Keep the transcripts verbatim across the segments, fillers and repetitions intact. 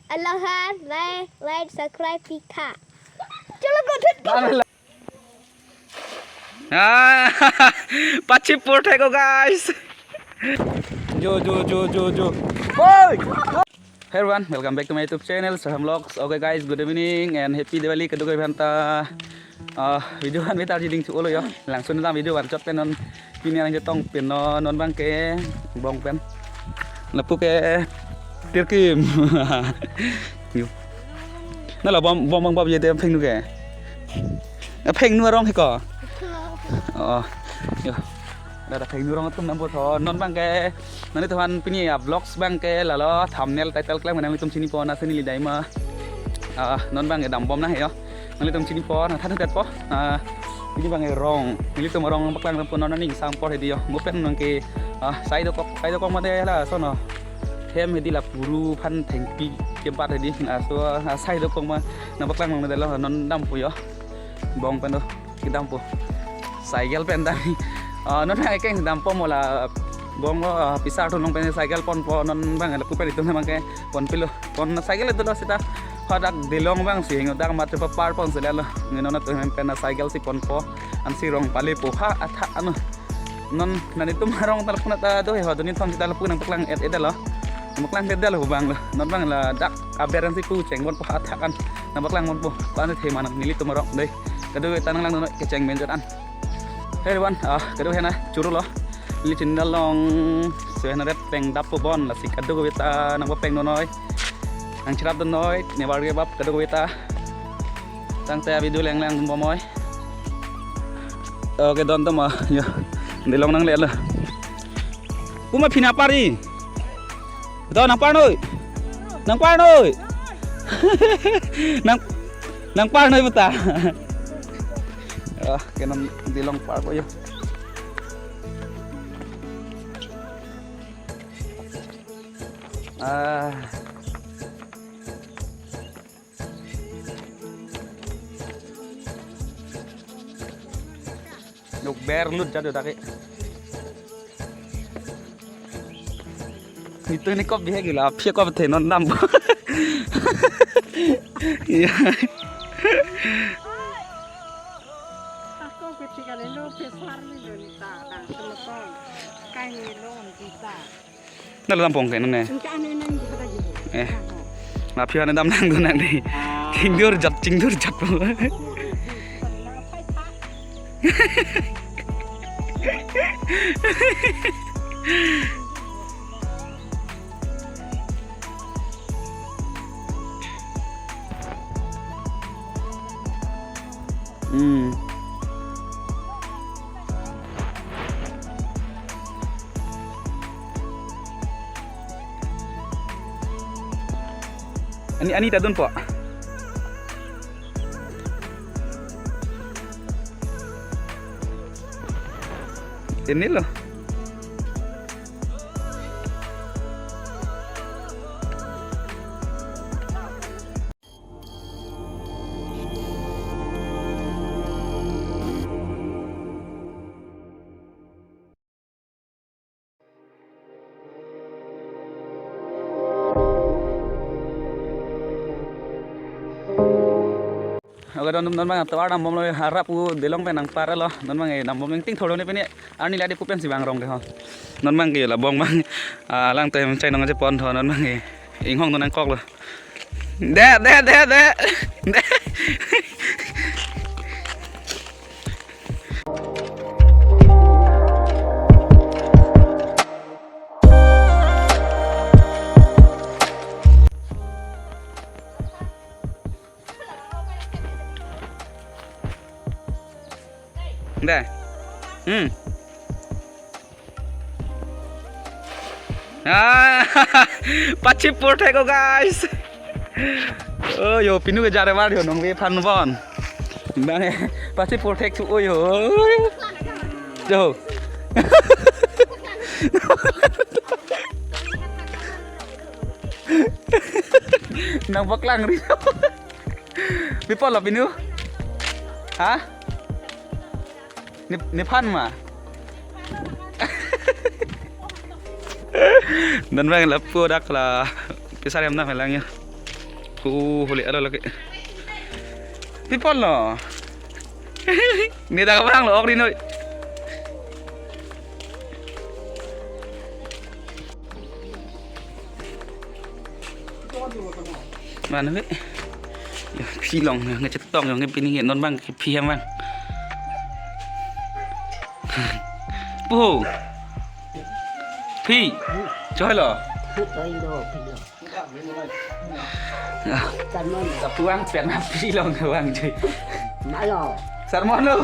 Aloha, like, like, subscribe, pika. Chalo ko thut. Ah, pachipur thek ko, guys. Jo, jo, jo, jo, jo. Oi! Hey everyone, welcome back to my YouTube channel, Soham Vlogs. Okay guys, good evening and happy Diwali kadokave aphanta. Ah, video an vetar jiding chulo yo. Langsung ta video an chot pen non pini arni chetong pen non, non abang ke bong pen. Lapu ke tirkim. Yo. Nalo bom bom bom bom jete phengnu ke. Eh, phengnu arong he ko. Oh. Yo. Dada phengnu arong atum nangpo tho. Non abang ke nanglitum aphan pini a vlogs abang ke lalo thumbnail title klem nanglitum chinipo na sini lidai ma. Ah, non abang ke dambom nang he yo. Nanglitum chinipo na than tet po. Ah, pini abang ke rong. Nanglitum rong paklang dampo non ning sang por hedi yo. Mo pen nang ke, ah, sai dokok, sai dokok mate lason no. Hem hedi la puru aphan thengpi kempat hedi. Laso, ah, sai dokok ma nang paklang nang dalo non dampo yo. Bong pen do kedampo. Cycle pen dam. Ah, non abang ke dampo mo la bong lo, ah, pisa thulong pen cycle ponpo non abang lapu pen itum abang ke ponpilo. Pon cycle itu lo sita hadak Dilong abang si hingno dak mat pa par pon sila lo. Ngi non atum pen cycle si ponpo. Ansi rong palepo ha athak ano. Non nanglitum arong ta lapu na ta do he ho doni thom sita lapu nang paklang et et lo. Nang paklang et lo abang lo. Non abang ladak aber ansi pu cheng ponpo ha athak an. Nang paklang ponpo. Pan the manang nelitum arong dei. Kadokave ta nanglang non kecheng menjot an. Hey everyone, ah, kadokave na churu lo. Neli channel along seven hundred peng dappo bon lasi kadokave ta nang peng non noi. Nang cherap non noi, never give up kadokave ta. Tangte video leng leng bom oi. Okay, don tama, yo. Dilong nangle lo. Kuma phina pari. Don nang par noi. Nang par noi. Nang, nang par noi puta. Ah, ke non Dilong parpo yo. Ah. Nuk ber lut jadu taki. Itu ni kop bihe gila, aphi kop the non dam. Iya. Ako ketika lelo pesar ni lo nita, tang semekon. Kai ni lo nita. Nalo dam pong ke non ne. Engka anu nang di kota jibu. Eh. Aphi ane dam nang do nang di. Chingdur jat, chingdur jat. Hmm. Ani, ani ta dunpo. Ini lo. Oke, don, non abang tovar dambom lo, harap u Dilong pen nang par lo, non abang e dambom ingting tholo ne pini, arni ladi pupen si bang rong ke ho. Non abang ke la bong abang, ah, lang tem chai nong aje pon tho, non abang e inghong non nang kok lo. De, de, de, de. De. De. Hmm. Ah, pachipur thek ko, guys. Oh, yo, pinu ke jare war yo nong ve phan bon. Bang, pachipur thek tu, oh, yo. Yo. Nang paklang ri. Pi apot lo pinu? Ha? Ne, nephan ma? Non abang lapu dak la pisar yam na melang ya. Oh, hole, alo lagi. People no. Ni dak bang lo, ok ri noi. Mana be? Ya, phi long, ya, ngecetong, ya, nge pini nge non bang, phi yang bang. Puh. Phi. Choi lo. Choi lo, phi lo. Ah. Sermon. Kapuang pen api long kawang jui. Malo. Sermon lo.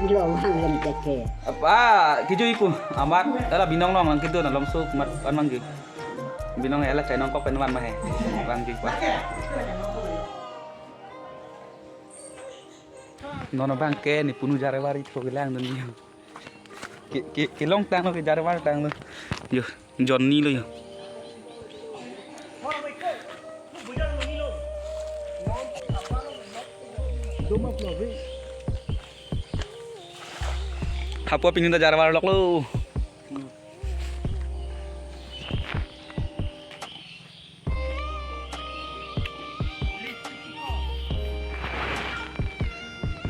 Lo wang lem teke. Apa, kijui pu. Amat, ala binong long lang kitu na lomso mat an mang jui. Binong ela chai nongkok pen wan ma he. Wang jui pa. Nono bang ke ni punu jare wari tho gelang dun yo. Ke, ke, kelong tanglo, ke jare wari tanglo. Yo, Johnny lo yo. Hapu pini ta jare wari lok lo.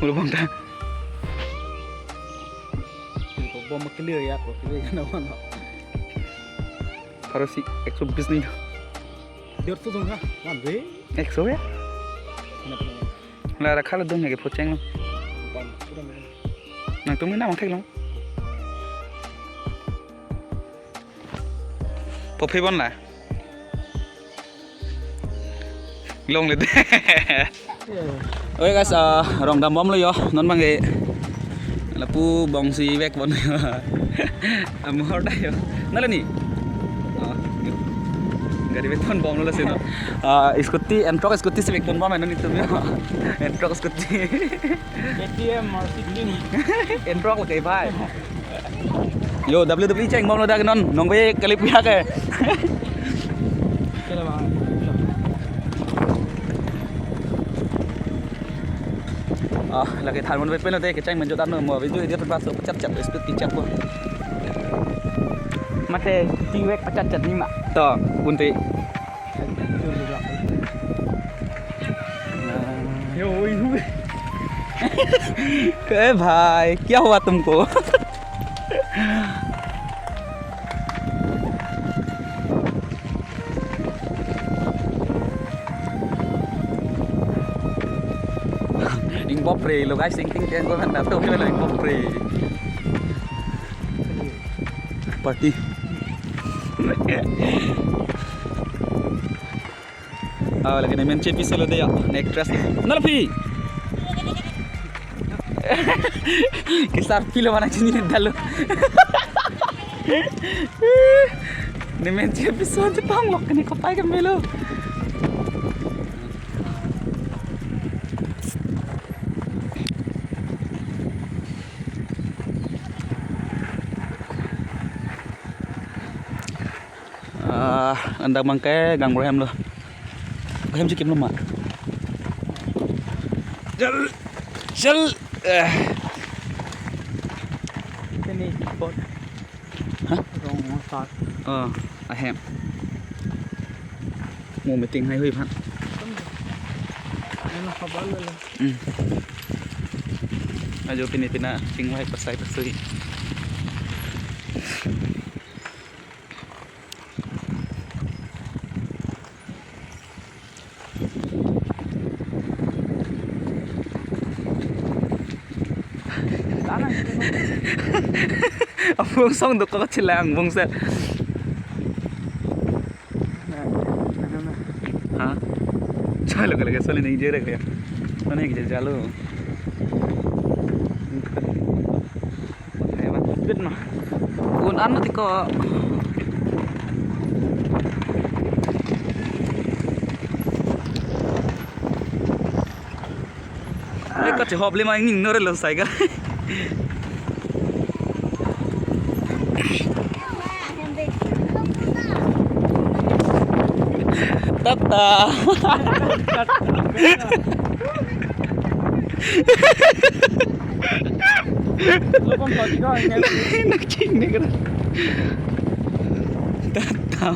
Ulo bang ta. Ko bom clear ya, ko clear ya na mana. Paro si ekso bis ni. Dersho dong ha, wan be. Ekso ya? Kenapa? La rakha la dong ya ke pocheng lo. Pan, sudah minum. Nangtum ni na mang thek lo. Pophe bon la. Long le de. Oke guys, ah, rong dam bom lo yo, non bang ke. Lapu bong si vek bon yo. Amor da yo. Nala ni. Oh, gari vek bon bom lo sino. Ah, scooty, Ntorq scooty si vek bon bom non itum yo. Ntorq scooty. K T M or sixteen. Ntorq lo ke bhai. Yo, W W E cheng bom lo dak non, nong be kalip ya ke. Ah, lagi than mon be pen de kecheng menjot ano mo video dia pen paso pachat chat speed kichat ko. Mate ti vek pachat chat ni ma. To, kunti. Yo, oi, hui. ए भाई, क्या हुआ तुमको? Ing bopre lo guys, sing ting ting ko kan na to lo ing bopre. Party. Ah, lagi nemen chepi solo de ya, ne actress. Nala phi. Kisar pilo mana chini dalo. Nemen chepi solo de pang lok ni kopai ke melo. Ah, andak bang ke gang Borhem lo. Borhem chikim lo ma. Jal, jal. Eh. Ini pot. Hah? Rong sat. Oh, ahem. Mo meeting hai hui phan. Ano kabar lo? Hmm. Ajo pini pina chingvai pasai pasui. Abung song dokok chelang bung se. Ha? Chalo kala ke soli ning jere kaya. Mana yang jalo? Ayo, bit ma. Un an mati ko. Eka chehop le ma ning nore lo cycle. Tata. Lo kon pagi ko, ini. Nak cing ni kena. Tata.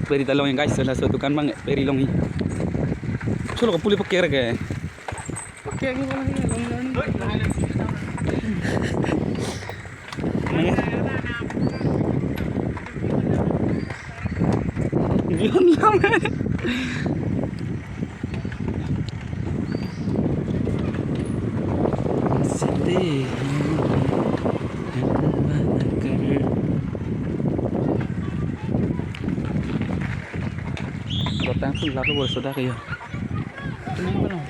Peri ta long guys, laso dukan abang peri long hi. Cholo ko puli pakai ke. Pakai ke long long. Bion lam. Sete. Kotang pun lalu bor sudah kayo.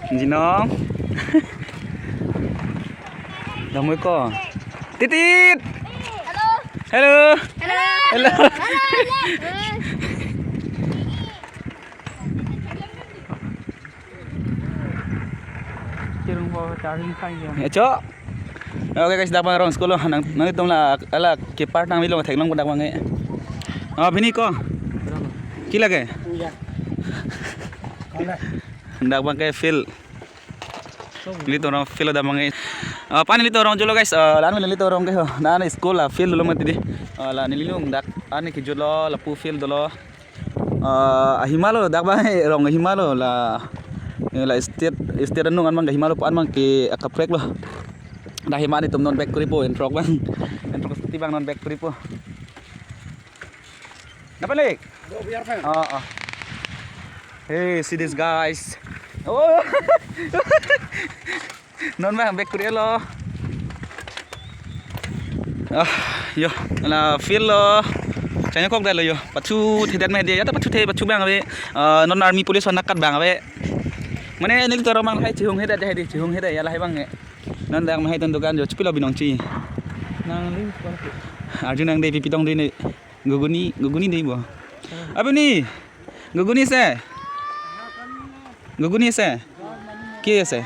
Jinong. Damoi ko. Titit. Hello. Hello. Hello. Hello. Hello. Kirung po charging kai ya. Ya, Cok. Okay guys, dak abang rong school lo, nang, nanglitum la, ala kepar tang bilo theklong dak abang ke. Oh, pini ko. Ki lake? Iya. Dak abang ke field. Nelitum rong field dak abang ke. Ah, pani nelitum rong jolo guys. Ah, la-an nelitum rong ke ho. La-an school la field lo mati di. Ah, la nelitum dak ani kejut lo, lapu field lo. Ah, ahima lo, dak abang rong ahima lo, la, la state, state anung an abang ahima lo, pu-an abang ke akaprek lo. Dak ahima nelitum non back koripo, entrok abang. Entrok scooty abang non back koripo. Dapat lek? Oh, oh. Hey, see this guys. Oh. Non abang back kori lo. Ah, yo, la field lo. Chanya kok dak lo yo. Pachu thedet me dia, ya ta pachu the, pachu abang ave. Ah, non army police anak kat abang ave. Mane nelitum rong abang lahai chihung he dak, lahai di chihung he dak, ya lahai abang ke. Non dak lahai ton dukan yo, chepilo binong chi. Nang ling ko. Arju nang de pipi tong de ne. Guguni, guguni de bo. Abini. Guguni se. Guguni se. Ki se.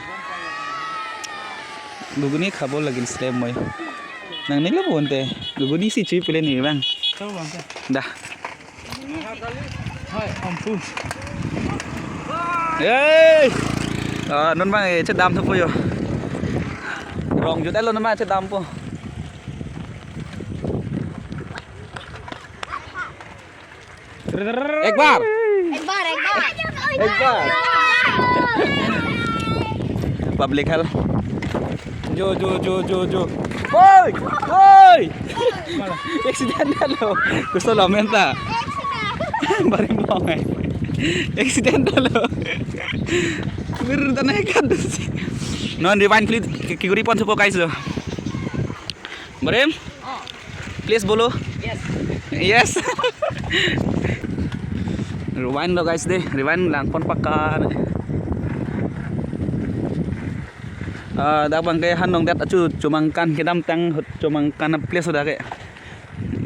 Guguni khabo lagin slem moi. Nang nilo bonte. Guguni si chui pele ni abang. Tahu bang. Dah. Hai, ampun. Hey. Ah, non abang eh, chedam thupo yo. Rong jut lo non abang chedampo. एक बार। एक बार, एक बार। एक बार। Public hal. Jo, jo, jo, jo, jo. Oi! Oi! Accident lo. Gusto lo menta. Barim bong eh. Accident lo. Bir tanah ikan tu si. Non rewind klik kiguri pon thupo guys lo. Barim? Please bolo. Yes. Yes. Rewind lo guys de, rewind lang pon pakka. Ah, dak abang ke hanong det achu chomangkan kedamtang chomangkan a place dak ke.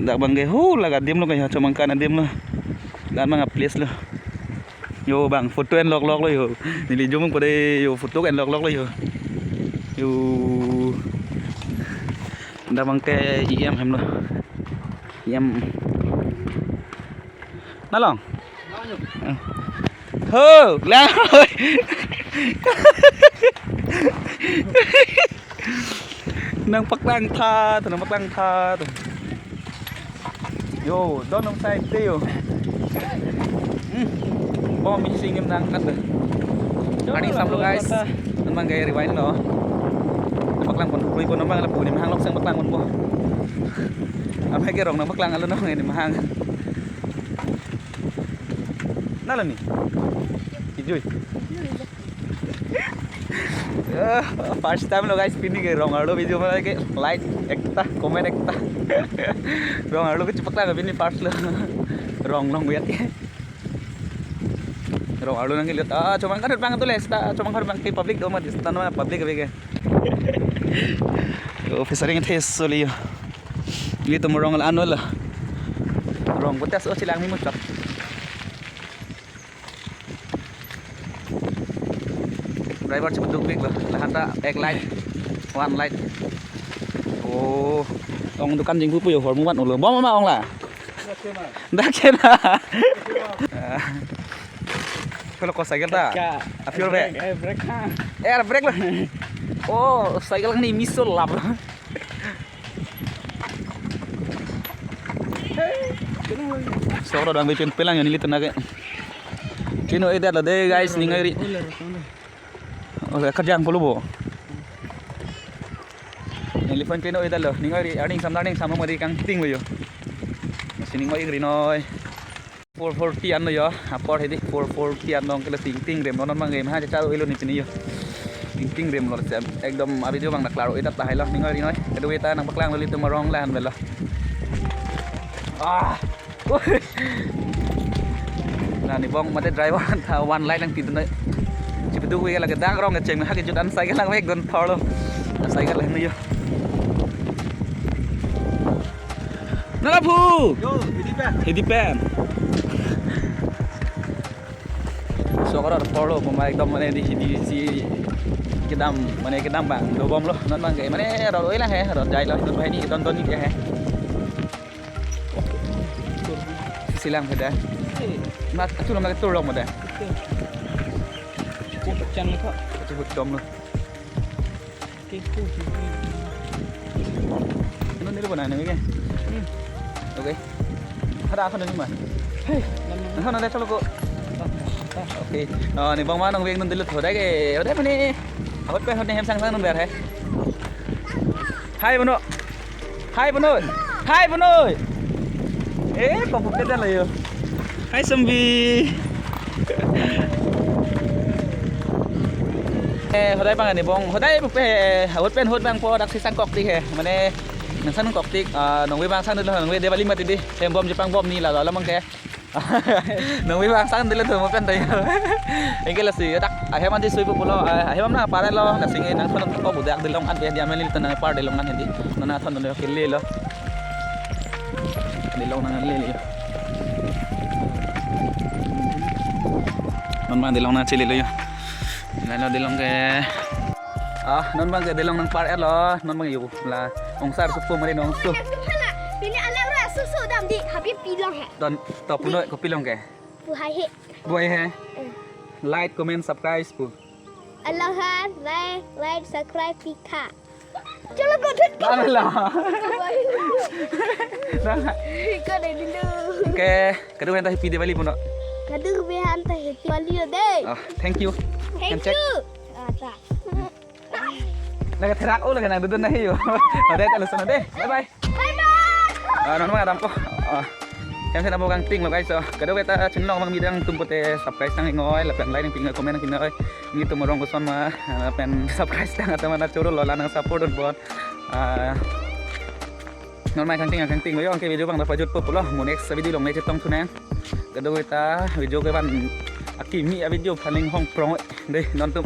Dak abang ke ho laga adim lo ke chomangkan adim lo. Dak abang a place lo. Yo bang, photo en lok lok lo yo. Neli jumung pada yo photo en lok lok lo yo. Yo. Dak abang ke E M hem lo. E M. Nalong. Ho, lang. Nang paklang tha, nang paklang tha. Yo, don nang sai te yo. Hmm. Bom missing em nang kat. Ani sam lo guys. Nang abang ke rewind lo. Paklang pon pui pon nang abang lapu ni mahang lok sang paklang pon po. Amai ke rong nang paklang alo nang ni mahang. Nalo ni. Kijui. Ah, first time lo guys, pini ke rong arlo video mana ke like ekta, comment ekta. Rong arlo ke chepaklanglo pini first lo. Rong long biak ke. Rong arlo nang lihat. Ah, chomangkan abang tu les ta, chomangkan abang ke public do ma dis tan ma public abang ke. Yo, officer yang tes soli yo. Nelitum rong la anol la. Rong botas o chelang ni muchot. Driver chibuk duk bik lo. Lahan ta ek light, one light. Oh, ong dukan jingpu pu yo hormu wan ulo. Bom ma ong la. Dak kena. Kalau ko cycle ta? Ka. Api ur be. Brake, eh, brake ha. Air brake lo. Oh, cycle ni miso lap. Sok ro dang bipen pelang yo nelitum nake. Chino edat lo de guys, ningai ri. Ole kajang polo bo. Neli phone chino edat lo. Ningai ri, arning sam arning sam mari kangting lo yo. Masi ningai ri noi. Four forty an lo yo. Apor hedi four forty an dong kelo ting ting rem non mang game ha cha ilo ni pini yo. Ting ting rem lo sem. Ekdom a-video bang na klaro edat tahai lo ningai ri noi. Kedo eta nangpaklang lo nelitum arong lahan belo. Ah. Nah, ni bong mate driver ta one line nangpidun noi. Chipiduk wi lake dak rong kecheng ha kejut an cycle lang wek gon thor lo. Cycle lang yo. Nala phu. Yo, hidi pen. Hidi pen. Sok ro thor lo puma ekdom mane di hidi si kedam mane kedam bang dobom lo non bang ke mane ro oi lang he ro jai lo non bang ni don don ni ke he. Silang ke dah. Mat atu lo mak tur lo mo dah. Chan lo. Atu hut dom lo. Ano nilo ba na nang ke? Hmm. Okay. Hada ako na naman. Hey, nang ano na chalo ko. Okay. Oh, ni bang ma nang weng nun dilo thoda ke. Ode mane. Ahut pe ahut ne hem sang sang nun ber he. Hai bono. Hai bono. Hai bono. Eh, papu ke dan layo. Hai Sambi. Eh, hodai bang ani bong. Hodai pe ahut pen ahut bang po dak si sang kok ti he. Mane nang sang kok ti, ah, nong we bang sang dilo nong we Diwali mati di. Hem bom jepang bom ni la la lamang ke. Nong we bang sang dilo thum pen tayo. Engke lasi dak ahem anti sui pulo, ah, ahem na pare lo, lasi nge nang thon ko budak dilong an dia meli tan par dilong an hindi. Nana thon lo kili lo. Dilong nang lili. Non bang dilong nang chili lo yo. Nang lo dilong ke. Ah, non bang ke dilong nang par lo, non bang yo la. Ongsar supu mari nong su. Pini alam ra susu dam di habib pilong he. Don to puno ko pilong ke. Pu hai he. Buai he. Eh. Like, comment, subscribe pu. Aloha, like, like, subscribe, pika. Chalo ko thut ko. Ala. Ko dai dulu. Oke, kado-an ta happy Diwali puno. Kado-an ta happy Diwali dei. Oh, thank you. Thank you. Ata. Laga therak o laga nang dudun na hiyo. Ode ta lusona de. Bye bye. Bye bye. Ah, non bang adam po. Ah. Hem se nabo kangting lo guys. So, kado-an ta channel bang midang tum pote subscribe nang ingoi, lapen like nang ping, comment nang ping ingoi. Nelitum arong koson ma, ah, lapen subscribe nang atama na choro lo la nang support un bon. Ah, non bang kangting kangting lo yo, anke video bang ta pajut po pulo. Mo next video along le chetong thu nang. Kado-an ta video ke ban akimi a-video paling hong prong dei non tum.